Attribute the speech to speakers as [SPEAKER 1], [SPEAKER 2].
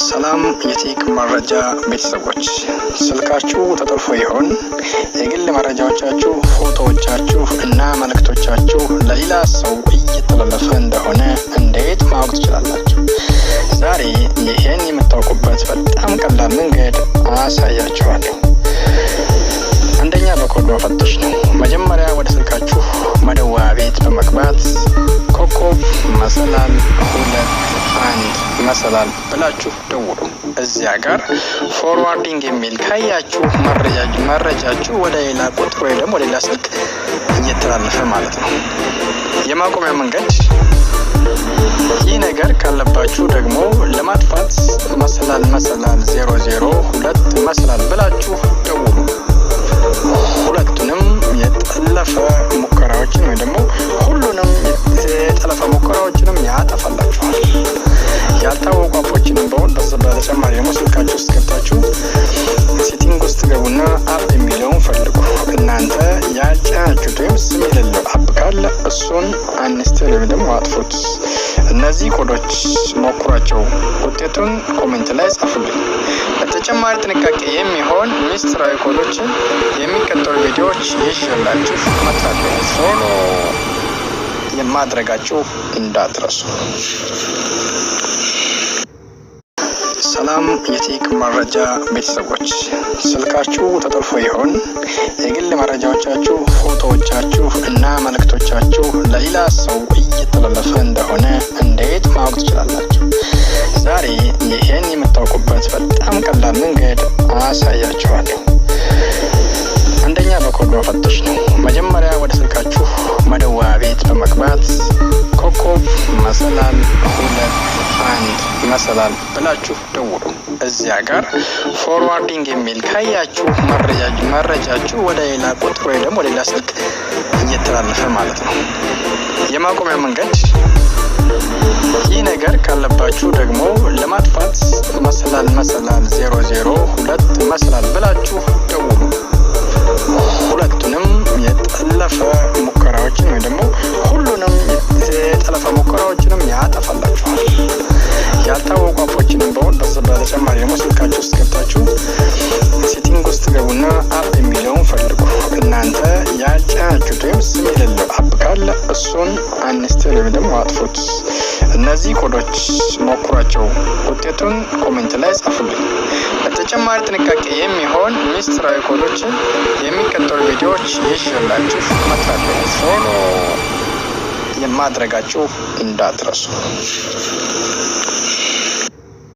[SPEAKER 1] ሰላም የቴክ መረጃ ቤተሰቦች፣ ስልካችሁ ተጠልፎ ይሆን? የግል መረጃዎቻችሁ፣ ፎቶዎቻችሁ እና መልእክቶቻችሁ ለሌላ ሰው እየተላለፈ እንደሆነ እንዴት ማወቅ ትችላላችሁ? ዛሬ ይህን የምታውቁበት በጣም ቀላል መንገድ አሳያችኋለሁ። አንደኛ በኮድ መፈተሽ ነው። መጀመሪያ ወደ ስልካችሁ መደወያ ቤት በመግባት ኮከብ መሰላል 21 መሰላል ብላችሁ ደውሉ። እዚያ ጋር forwarding የሚል ካያችሁ መረጃችሁ ወደ ሌላ ቁጥር ወይ ደግሞ ወደ ሌላ ስልክ እየተላለፈ ማለት ነው። የማቆሚያ መንገድ፣ ይህ ነገር ካለባችሁ ደግሞ ለማጥፋት መሰላል መሰላል 002 መሰላል ብላችሁ ደውሉ። ሁለቱንም የጠለፈ ሙከራዎችን ወይ ደግሞ ሁሉንም የጠለፈ ሙከራዎችንም ያጠፋላችኋል። ያልታወቁ app ኦችንም በሆን በተጨማሪ ደግሞ ስልካችሁ ውስጥ ገብታችሁ setting ውስጥ ገቡና app የሚለውን ፈልጉ። እናንተ ያልጫናችሁት ወይም ስም የሌለው app ካለ እሱን uninstall ወይም ደግሞ አጥፉት። እነዚህ ኮዶች ሞክሯቸው፣ ውጤቱን comment ላይ ጻፉልኝ። በተጨማሪ ጥንቃቄ የሚሆን ሚስጥራዊ ኮዶችን የሚቀጥሉ ቪዲዮዎች ይዤላችሁ እመጣለሁ። Follow የማድረጋችሁ እንዳትረሱ። ሰላም የቴክ መረጃ ቤተሰቦች፣ ስልካችሁ ተጠልፎ ይሆን? የግል መረጃዎቻችሁ፣ ፎቶዎቻችሁ እና መልእክቶቻችሁ ለሌላ ሰው እየተላለፈ እንደሆነ እንዴት ማወቅ ትችላላችሁ? ዛሬ ይህን የምታውቁበት በጣም ቀላል መንገድ አሳያችኋለሁ። አንደኛ በኮድ መፈተሽ ነው። መጀመሪያ ወደ ስልካችሁ መደወያ ቤት በመግባት ኮከብ መሰላል 21 መሰላል ብላችሁ ደውሉ። እዚያ ጋር forwarding የሚል ካያችሁ መረጃችሁ ወደ ሌላ ቁጥር ወይ ደግሞ ወደ ሌላ ስልክ እየተላለፈ ማለት ነው። የማቆሚያ መንገድ፣ ይህ ነገር ካለባችሁ ደግሞ ለማጥፋት መሰላል መሰላል 002 መሰላል ብላችሁ ደውሉ። ሁለቱንም የጠለፈ ሙከራዎችን ወይ ደግሞ ሁሉንም የጠለፈ ሙከራዎችንም ያጠፋላችኋል። ያልታወቁ app ኦችንም በሆን በተጨማሪ ደግሞ ስልካችሁ ውስጥ ገብታችሁ setting ውስጥ ገቡና app የሚለውን ፈልጉ። እናንተ ያልጫናችሁት ወይም ስም የሌለው app ካለ እሱን uninstall ወይም ደግሞ አጥፉት። እነዚህ ኮዶች ሞክሯቸው፣ ውጤቱን comment ላይ ጻፉልኝ። በተጨማሪ ጥንቃቄ የሚሆን ሚስጥራዊ ኮዶችን የሚቀጥሉ ቪዲዮዎች ይዤላችሁ እመጣለሁ። Follow የማድረጋችሁ እንዳትረሱ።